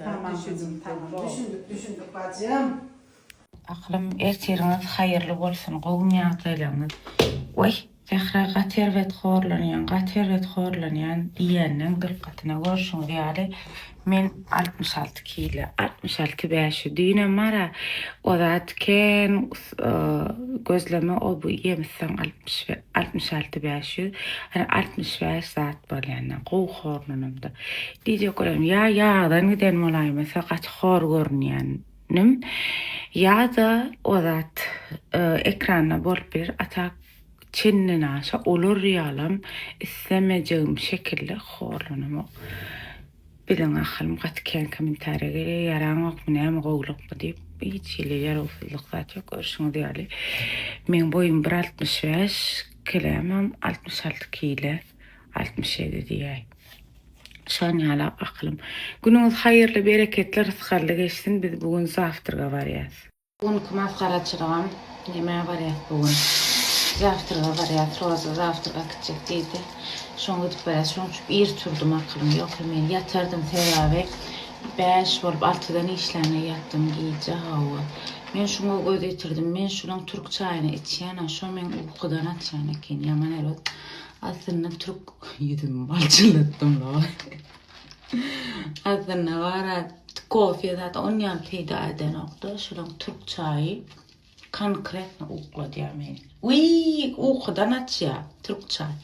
Tamam düşündük düşündük bacım. Aklym ertiriňiz haýyrly bolsun gowymy ýagdaýlaryňyz. Waý Zähra gaty erbet horlanýan gaty erbet horlanýan diýenden dykgatyna görşüňiz ýaly men 66 kile 66 500 düýnem bara o zat kän gözleme o bu ýemissaň 66 500 hani 65 zat bolýanda gowy horlanamda diýjek bolýan ýa ýagdan giden bolaýmasa gaty hor görünýän Nim ýa-da o zat ekranda bolup biler a tak çendenaşa olar ýalam islemejegim şekilde horlanamok. Biziň ahyrym gaty kän kommentariýa gelýär ýaraňokmy näme gowulykmy diýip hiç hili ýarawsyzlyk zat ýok görşüňiz ýaly meň boýum bir 65 kilemem 66 kile 67 diýäý. Şan ýaly akylym. Günüňiz haýyrly bereketli rysgally geçsin biz bu gün zawtrga barýas. Bu günki masgaraçylygam nämä barýas bu gün zawtrga barýas Roza zawtrga gitjek diýdi şoňa gidip barýas şoň üçin ir turdum akylym ýok men ýatardym sebäbi bäş bolup altydan işlände ýatdym gije hawa men şuňa göz ýetirdim men şunuň türk çaýyny içýän-ä şo meň ukudan açýan eken ýaman erbet aslynda türk Ýüzümi balçylatdym la. Aslynda bara kofe zat onýan peýda edenokda, şolaň türk çaýy konkretno ukladýar meni. Wiý, ukudan açýar türk çaý.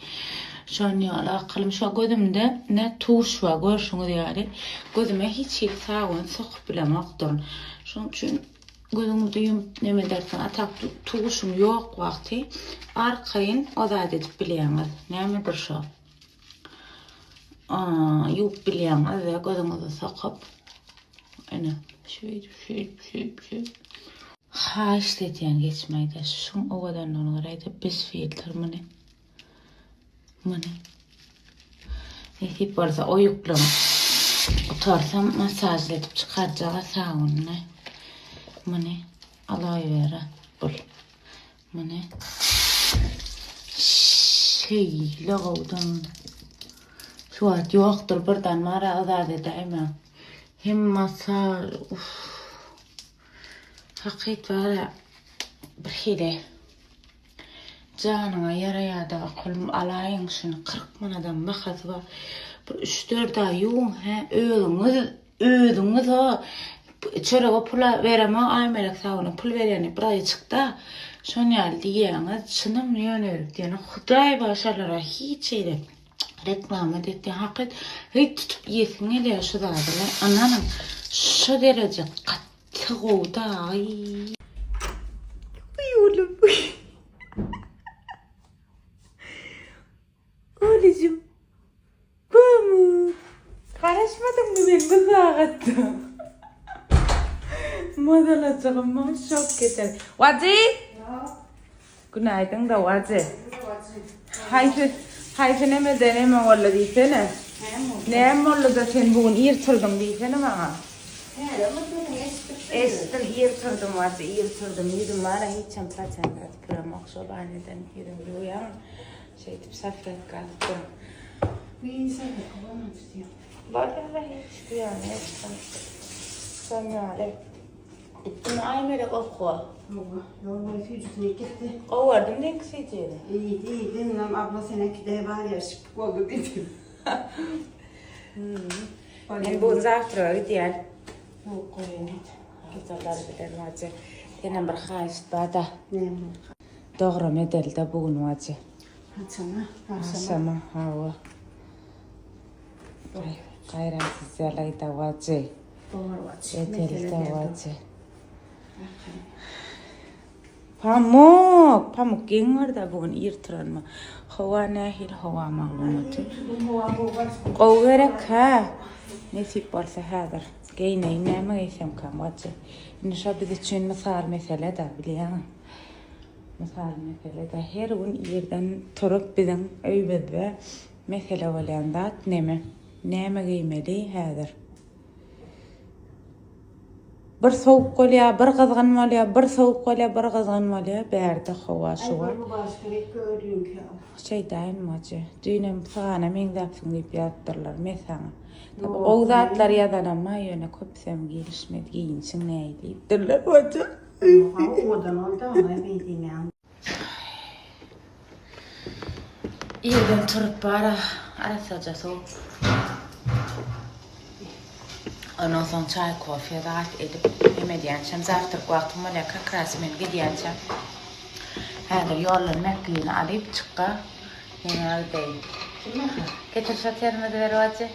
Şon ýaly akylym şo gözümde ne tuş bar görşüňiz ýaly. Gözüme hiç hili sabyn sokup bilemokdyryn. Şonuň üçin Gözüňi ýumup neme edersiň a tak tuguşyň ýok wagty arkaýyn o zat edip bilýäňiz. Nämedir şo? Ýuwup bilýäňiz we gözüňizi sokup. Ene, şeýdip, şeýdip, şeýdip, şeýdip. Haýyşt edýän geçmäýdä. Şuň owadanlygyny göräýdä bez filtr muny. Muny. Nesip bolsa oýuklam gutarsam massaž edip çykarjaga sabunyny. Muny aloe vera bul. Muny şeýle gowudan. Şu wagt ýokdur birden bara yzat edäýmäň. Hem massaž uff. Hakyt bara bir hili. Janyňa ýaraýada oglum alaýyň şuny 40 manadam bahasy bar. Bir 3-4 aý ýuwuň hä özüňiz özüňiz o çörege pula beremok Aýmelek sabyna pul berýän bir aý çykda şon ýaly diýýäňiz çynym ýöne diýen Hudaý başalara hiç şeýle reklama etýän hakyt heý tutup iýesiň gelýär şu zady ynanyň şo dereje gaty gowy dagy. Oğlum. Oğlucum. Pamuk. Garaşmadyň mı men bu sagatda? Mazalajygym maňa şok geçer. Wajy! Günaýdyň da Wajy. Haýsy haýsy nemede neme boldy diýsene. Näme boldy-da sen bu gün ir turduň diýsene maňa. Eşitdim ir turdum Wajy ir turdum. Ýüzüm bar-a hiçem prosent atyp şo baneden ýüzüm ýuwýan. Şeýdip salfetka alyp duran. Bolýar-a hiç zyýany ýok. Şon ýaly. Gitdimi Aýmelek okuwa? Hawa, ýol boýy süýjüsini iýip gitdi. Gowardym diňki süýjüni. Iýdi, iýdi. Indem abla seneňki-de bar ýa şipik boldy diýdi. Men bu gün zawtraga gidýän. Ýok, goýaýyn et. Gyzlar bilen wajy. Senem bir haýyşt bar-da. Näme? Dogram edeli-de bu gün wajy. Haçana? Agşama, hawa. Gaýratsyz ýalaýda wajy. Edeli-de wajy. Pamuk, Pamuk geň gördi bu gün ir turanyma. Howa nähili howa maglumaty? Gowy gerek hä? Nesip bolsa häzir geýineýin näme geýsemkäm wajy. Indi şo biz üçin mysal mesele-de bilýäňmi? Mysal mesele-de her gün irden turup biziň öýümizde mesele bolýan zat neme? Näme geýmeli häzir? Bir sowuk bolýar, bir gyzgyn bolýar, bir sowuk bolýar, bir gyzgyn bolýar. Bärde howa şu Ay wagt. bu başka bir gördüğün Şeýdäýin wajy. Düýnem sygana meňzäpsiň diýip ýazypdyrlar men saňa. Tabi gowy zatlar ýazanam bar ýöne köpüsem gelişmedi geýinişiň näý diýipdirler wajy. Owadan oldu ama beýdinýän. Irden turup bara arassaja suw. Ondan soň çaý kofe zat edip neme edýänçäm zawtrak wagtym bolýar kak raz men gidýänçäm. Häzir ýoldan mäkgini alyp çykga neme gideýin. Getir şo termizi ber wajy.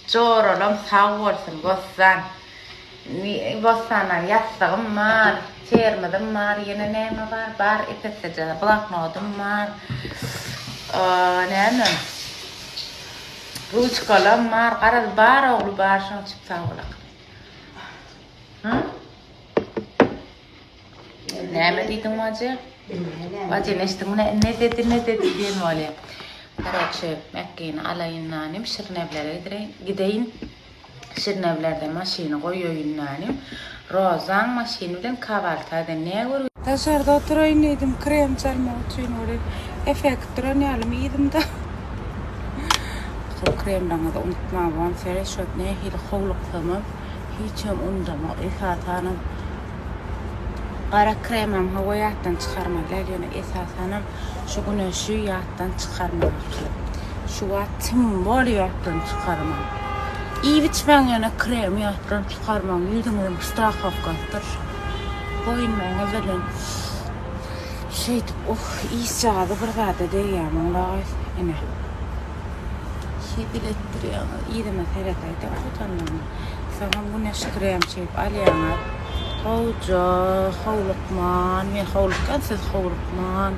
Joralam sag bolsun Bossan. Bossana ýassygym bar, termozym bar, ýene näme bar? Bar epesseje bloknodym bar. Näme? Ruçkalam bar, garaz bar ogly bar, şoň üçin sag bol akylym. Hı? Näme diýdiň Wajy? Wajy eşitdiňmi ne, ne dedi ne dedi diýen bolýar. Karoçe, Mekgini alaýyn nanim, Şirinevlere gidireýin, gideýin. Şirinevlerde maşyny goýaýyn nanim. Rozaň maşyny bilen Kabaltaýda ne gör. Daşarda oturaýyn diýdim, krem çalmak üçin welin, effekt duran ýalymy yzymda. Şol kremleriňizi unutmaň, bom seret şo nähili howluksamam. Hiçem unudamok esasanam gara kremam hawa ýatdan çykarmaly däl ýöne esasanam şu güneşi ýatdan çykarmaly şu wagt tim bol ýatdan çykarmaň iýip içmäň ýöne kremi ýatdan çykarmaň ýüzüňiziň strahowkasydyr şu boýunlaryňyz bilen şeýdip oh işjagazy bir zada degýär muň ine. Hezil etdirýäňiz. Yzyma seredäýdä owadanlygyna. Soňam güneş krem şeýdip alýaňyz. Gowja howlukman, men howlukýan, siz howlukman.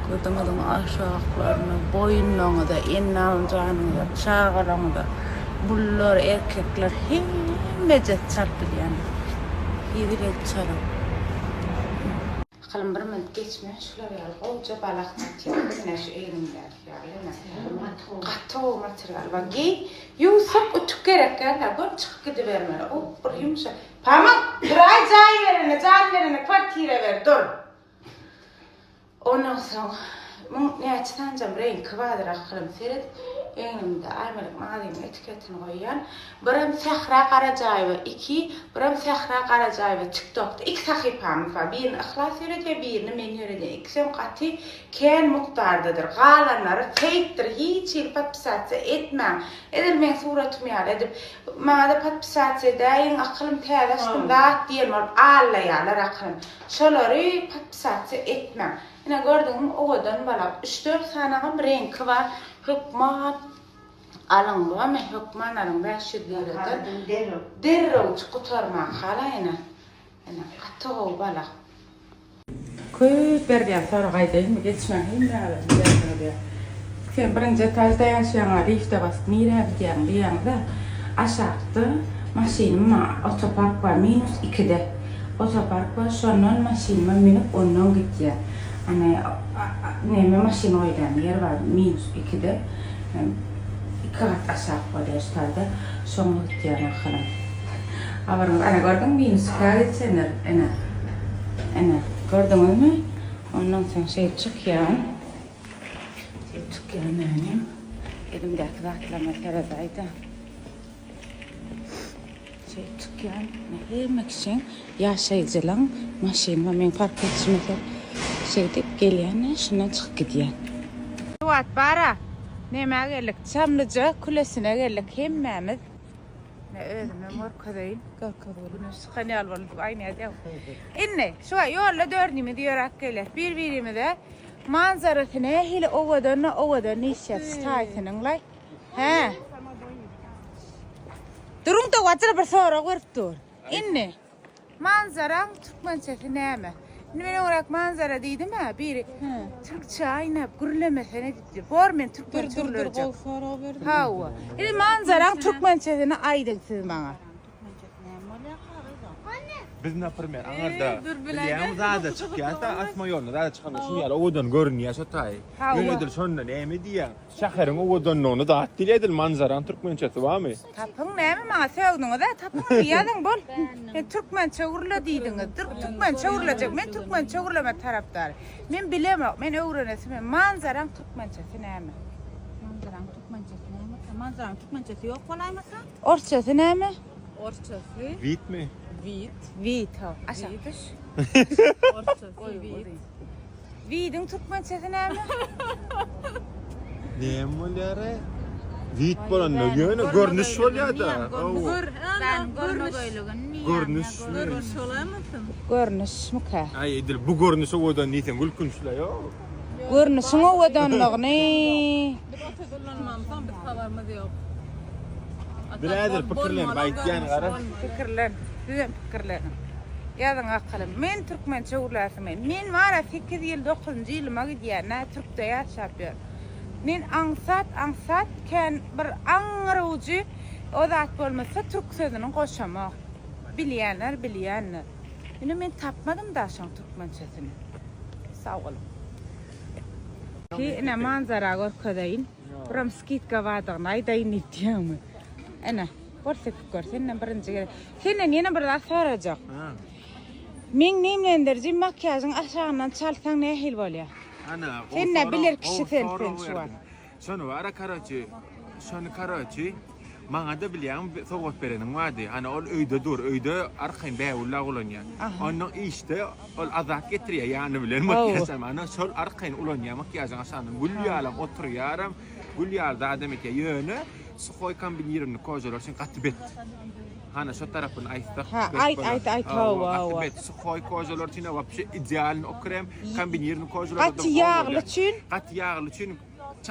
Gözüňiziň aşaklaryna, boýunlaryňyza, endam janyňyza, çagalaryňyza, gullar, erkekler hemmejesi çalyp bilýändir. Hezil edip çalyň. Akylym bir minut geçmän şular ýaly gowja balak çatýar. Ine şu egnimdäki ýaly ine. Gaty gowy material bar. Geý, ýuwsak ütük gerek däl-de, göni çykyp gidibermeli. O bir ýumşak. Pamyk, duraý jaý berene, jan berene kwartira ber, dur. Ondan soň muň näçe sanjam reňki bardyr akylym seret. Egnimde Aýmelek magazynyň etiketini goýýan. Birem Sähra Garajaýewa iki, birem Sähra Garajaýewa TikTokda iki sahypamyz bar. Birini Yhlas ýöredýär, birini men ýöredýän. Ikisem gaty kän mukdardadyr. Galanlary feýkdir, hiç hili podpisasiýa etmäň. Edil meň suratym ýaly edip, maňada podpisasiýa edäýiň, akylym täze açdym zat diýen bolup allaýarlar akylym. Şolary podpisasiýa etmäň. Ine gördüňmi owadan balak. Üç-dört sanagam reňki bar. Hökman Alyň bormy hökman alyň 500 liradan derrewjik gutarman hala ene ene gaty gowy balak. Köp berilýän sorag aýdaýynmy geçmäň hemmäňize bilersiňiz ýa sen birinji etažda ýaşaýaňa lifte basyp nirä gidýäň diýýäňizä aşakda maşynym bar otopark bar minus ikide otopark bar şondan maşynyma münüp ondan gidýän ana neme maşyn goýulýan ýer bar minus ikide Iki gat aşak bolýar şu taýda. Şoňa gitýän ahyrym. Habaryňyz ana gördüňmi minus ikä geçendir. Ene. Ene gördüňizmi? Ondan soň şeýdip çykýan. Şeýdip çykýan ýani. Elimdäki zatlaryma seredäýdä. Şeýdip çykýan. Hemme kişiň ýaşaýjylaň maşyny bar. Meň park etişime ser. Şeýdip gelýän, şundan çykyp gidýän. Şu wagt bara nämä geldik? Çamlyja külesine geldik hemmämiz. Ine özümem görkezeýin. Görkez güneş çykan ýaly boldy. Aý nädýäň? Indi şu wagt ýolda dördümiz ýöräp gelýäs. Bir-birimize manzarasy nähili owadan-da owadan diýişýäs. Şu taýsynyň-laý. Hä. Duruň-da wajyr bir sorag berip dur. Indi manzaraň türkmençesi näme? Indi men öňräk manzara diýdim-ä, biri türkçe aýnap gürlemesene diýdi. Bor men türkmençe Dur dur dur gürlejek. gowy sorag berdiň. Hawa. Indi manzaraň türkmençesini aýdyň siz maňa. Türkmençesi näme bolýar kagyza? Biz naprimer aňarda bilýäňmi zada çykýas-da asma ýoluna zada çykanda şuny ýaly owadan görünýär şo taýy. Ýöne edil şonda näme diýýäň? Şäheriň owadanlygyny zat diýil edil manzaraň türkmençesi barmy? Tapyň näme maňa sögdüňiz-ä tapyň ýazyň bol. Men türkmençe gürle diýdiňiz. Türkmençe gürlejek. Men türkmençe gürleme tarapdary. Men bilemok. Men öwrenesim Manzaraň türkmençesi näme? Manzaraň türkmençesi näme? Manzaraň türkmençesi ýok bolaýmasa? Orsçasy näme? Orsçasy. Witmi? Wit. Wit ha. Aşak düş. Orsçasy wit. Widiň türkmençesi näme? Näme bolýar-a? Wit bolanda ýöne görnüş bolýar-da. Görnüş. Görnüş. Görnüş bolaýmasyn? Görnüşmikä? Aý edil bu görnüş owadan diýseň gülkünçle ýok. Görnüşiň owadanlygyny. Biz o sözi ulanmamsoň biz habarymyz ýok. Bir häzir pikirlenip aýtýan gara. Pikirlen, sizem pikirleniň. Ýazyň akalym. Men türkmençe gürläsim. Men bara 8 ýyl 9-njy ýylyma gidýän, nä türkde ýaşap ýör. Men aňsat aňsat kän bir aňry ujy o zat bolmasa türk sözüni goşamok. Bilýänler bilýändir. Ine men tapmadym da şoň türkmençesini. Sag boluň. Ki ine manzara görkezeýin. Buram skidka bardygyny aýdaýyn diýýäňmi? Ine, bor söküp gör. Senden birinji gezek. Senden ýene bir zat sorajak. Meň nemlendiriji makiýažyň aşagyndan çalsaň nähili bolýar? Ana, Sen nä biler kişi sen sen şu wagt. Şony bara karoçi, şony karoçi maňada bilýäňmi sowgat bereniň bardy. Hany ol öýde dur, öýde arkaýyn bägülla ulanýar. Onnoň işde ol Azat getirýär ýany bilen makiýažam. Ana şol arkaýyn ulanýar makiýažyň aşagyndan gül ýalam oturýaram, gül ýaly zadam etýär. Ýöne suhoý kombinirownyý kožalar üçin gaty bet. Hany şo tarapyny aýtsak Ha, bet aýt, bolar. aýt, aýt, Hawa, hawa, gaty hawa. bet. Suhoý kožalar üçin wapşe idealny o krem, kombinirownyý kožalarda Gaty ýagly üçin. Gaty ýagly üçin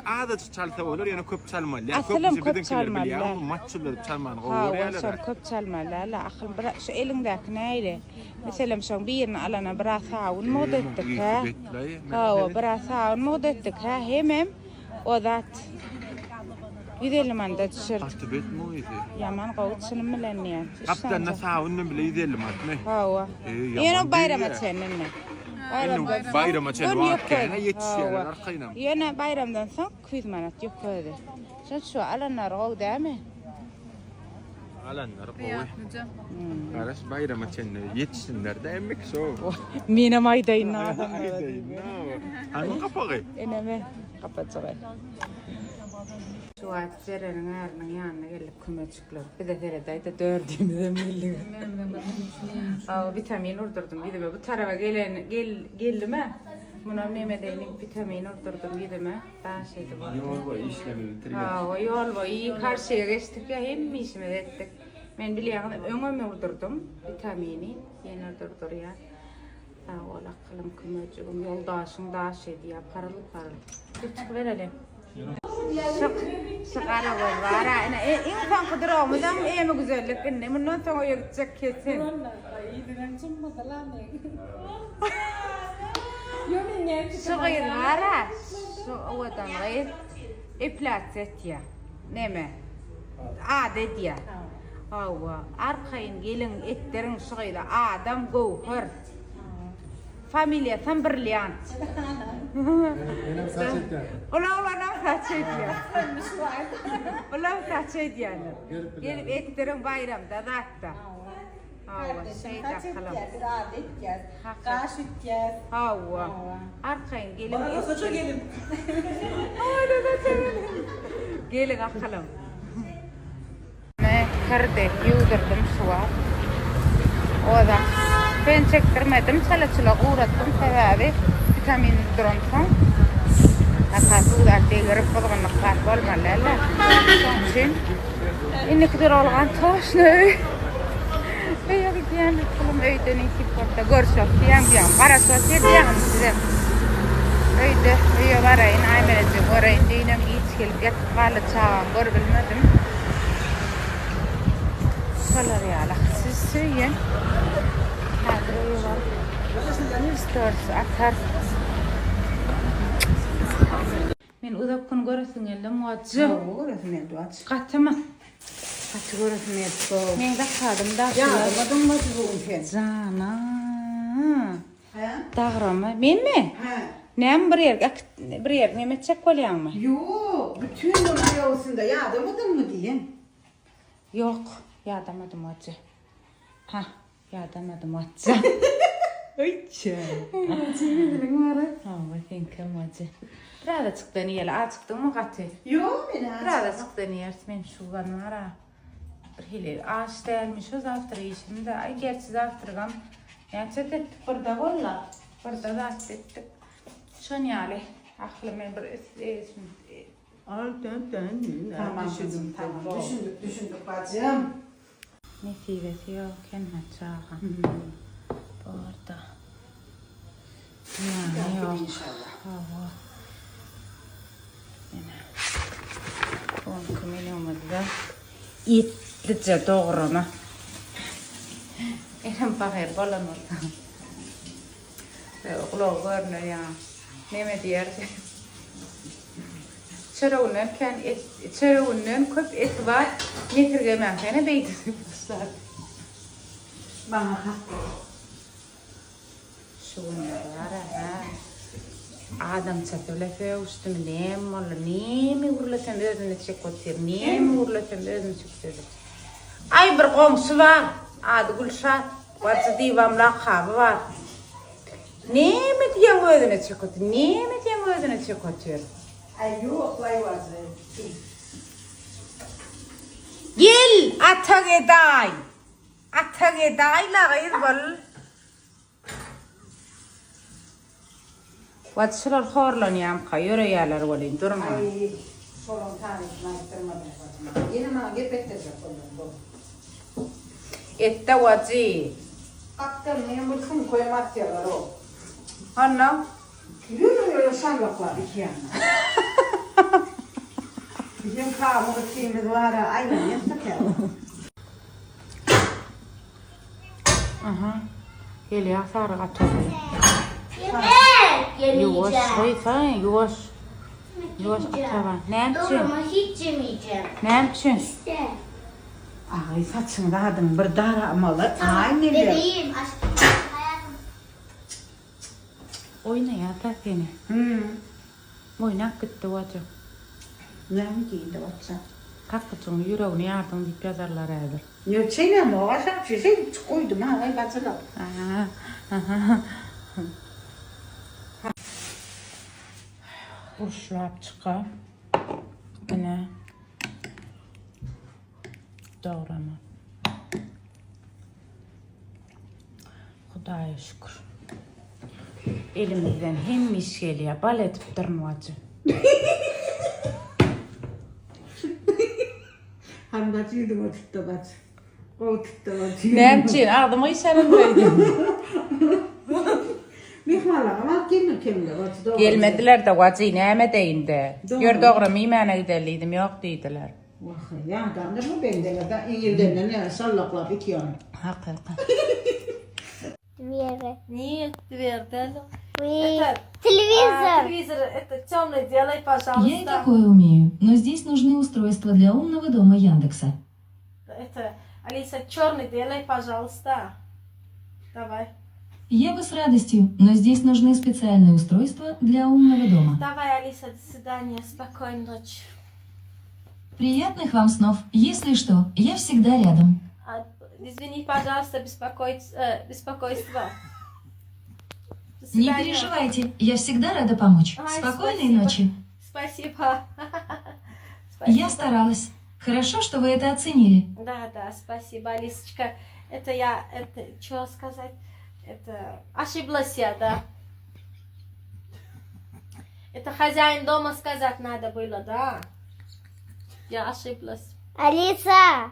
azajyk çalsa bolar, ýöne köp çalmaly däl. Asylam Köpüsi köp biziňkiler çalmaly bilýär, däl. maçylladyp çalmany gowy Hawa, görýärler. şony köp çalmaly däl. Ahyl bir şu eliňdäki nähili? Meselem, şoň birini alana biraz sabyn mugt etdik, hä? Hawa, biraz sabyn mugt etdik, hä? Hemem o zat 150 manada düşürdik. Gaty bet mugyzy. Ýaman gowy çynym bilen diýýän. Üç Gapdalynda sany. sabyndan bile 150 manatmy? Hawa. E, Ýöne ýaman baýrama diýýär. çenli indi. Indi baýrama çenli Gün wagt ýok kän, özi. ýetişýärler Hawa. arkaýynam. Ýöne baýramdan soň 200 manat ýok özi. Şonuň şu alanlar gowy dälmi? Alanlar gowy. Garaş baýrama çenli ýetişsinler-de emmek şo. Menem aýdaýyn adamlara. Aýdaýyn. Hany gapagy? Eneme gapajygy. Şu wagt Jereniň äriniň ýanyna geldik kömekçikler. Bize seredäýde dördümizem geldik. Aw witamin urdurdym ýüzüme. Bu taraba gelen gel geldime. Munam neme edeýin diýip witamin urdurdym ýüzüme. Daş edip oldy. Ýol boýy işlemini bitirýär. Hawa ýol boýy karşyýa geçdik ýa hemme işimizi etdik. Men bilýäňiz öňem urdurdym witamini. Ýene urdurdurýan. Sag bol akylym kömejigim ýoldaşyň daş edýär paryl paryl. Biz çykybereli. Şyk şyk araba bar a ine iň soňky duragymyzam emi güzellik indi mundan soň öýe gitjek kesin. Şu gyz bar a şu owadan gyz epilasiýa etýär. Neme ady edýär. Hawa arkaýyn geliň etdiriň şu gyza adam göwher. Familiýasam Brilliant. Menem saç etýän. Ol oglanam saç edýär. Bulam saç edýändir. Gelip etdiriň baýramda zatda. Hawa, şeýle akalam. Biz ady etýäs. Gaş etýäs. Hawa. Arkaýyn geliň. Bana saça gelin. Bana saça gelin. Geliň akalam. Me kirdi, ýuwdurdym şu wagt. Ozak fen çekdirmedim, çala-çula guratdym, sebäbi witamin duransoň hata suw zat degirip gyzgynlyk zat bolmaly däl-de. Şonuň üçin indiki duralgam toşna öý. Öýe gidýän, pulum öýde nesip bolsa görüşeris diýýän, diýýän. Garaşyp otyr diýýän sizem. Öýde, öýe baraýyn, Aýmelejigi göreýin. Düýnem giç gelip ýatyp galdy çagam, görübilmedim. Şolar ýaly. Sizi söýýän. Häzir öýe baryp stories atarys. Men uzak gün göresim geldi, muwajjy. Gowy göresim geldi, waç. Gatymy? Gaty göresim gelip dur. Meň zakazym da şular. Ýadamadyňmy bu gün sen? Jana. Hä? Dagrama. Menmi? Hä. Näme bir ýer äkit bir ýer neme etjek bolýaňmy? Ýok, bütin gün aýak üstünde ýadamadyňmy diýen. Ýok, ýadamadym wajy. Ha, ýadamadym wajy. Öýçe. Wajy bar. Hawa, seňkem wajy. Birazajykdan iýeli. Ajykdyňmy gaty? Ýok, men aç. Birazajykdan iýeris. Men şu gün bar-a. Bir hili aç dälmi şu zawtrak iýişim-de. Aý, gerçi zawtragam näçe etdik? Birde boldy. Birde zat etdik. Şon ýaly. Ahly men bir Tamam, tamam. Düşündik, düşündik bacım. Nesibesi ýok hemme çaga. Borda. Ýany ýok. İnşallah. Hawa. Ine. Bu günki menýumyzda etlije dograma. Enem pahyr bolan bolsa. Gulagy görner ýa. Neme diýerdi? Çöreginden kän et, çöreginden köp eti bar, nesirgemäň sene beýdip diýip başlardy. Maňa hakly. Şu günler bar-a, hä? Adamçasy bile sögüşdimi, näme boldy, näme gürlesem özüne çekip otyr, näme gürlesem özüne çekip otyr. Aý bir goňşy bar, ady Gülşat, Wajy diýibam lakaby bar. Näme diýeň özüne çek otyr, näme diýeň özüne çek otyr. Aý ýok laý wajy. Gel, ata gedaý! Ata gedaý la gyz bol. Wajy şular horlanýamyka, ýöreýärler welin durman. Aý şolaň tarypyny aýtdyrmadyň wajy maňa. Ýene maňa gep etdirjek bolýaň bol. Etde wajy. Gapdalyna hem bir sumkaýam atýarlar-ow. Onda? Ýöne-ýöne şallaklap iki ýana. Biziň Kabyl ikimiz bar-a, aýlanýas-da käbir. Aha. Gelýär sary gatarly. Ýuwaş, goýsaň, ýuwaş. Ýuwaş ataba. Näme üçin? Dograma hiç yemeyeceğim. Näme üçin? İşte. Aý, saçyň zadyň bir daramaly, aý neler. Bebeğim, aşkım, hayatım. Oýnaýar-da seni. Hüm. Oýnap gitdi goja. Näme diýdi goja? Kakajygyň ýüregini ýardyň diýip ýazarlar häzir. Ýok, çeýnemok, aşak şeýdip goýdum, aý bajylar. Buşlap çyka. Ine. Dograma. Hudaýa şükür. Elimizden hemme iş gelýär. Bal edip durun wajy. Hany bajy ýüzüňe tutda bajy. Gowy tutda bajy. Näme üçin? Agzym gyşarandyr öýdýän. Myhmanlaram alyp gelmeli kemler bajy dogry. Gelmediler-de wajy näme edeýin-de. Ýör dograma iýmäne gideli diýdim, ýok diýdiler. Wah, ýaňdandyr bu bendeler-de irden ýa şallaklap iki ýana. Hakykat. Двери. Нет, дверь, да? ну. Вы- Это, Телевизор. а, телевизор, это темный делай, пожалуйста. Я и такое умею, но здесь нужны устройства для умного дома Яндекса. Это, Алиса, черный делай, пожалуйста. Давай. Я бы с радостью, но здесь нужны специальные устройства для умного дома. Давай, Алиса, до свидания, спокойной ночи. Приятных вам снов. Если что, я всегда рядом. А, извини, пожалуйста, беспокоить, э, беспокойство. До Не свидания. переживайте, я всегда рада помочь. Ай, Спокойной спасибо. ночи. Спасибо. Спасибо. Я старалась. Хорошо, что вы это оценили. Да, да, спасибо, Алисочка. Это я, это, что сказать? Это, ошиблась я, да. Это хозяин дома сказать надо было, да. Я ошиблась. Алиса.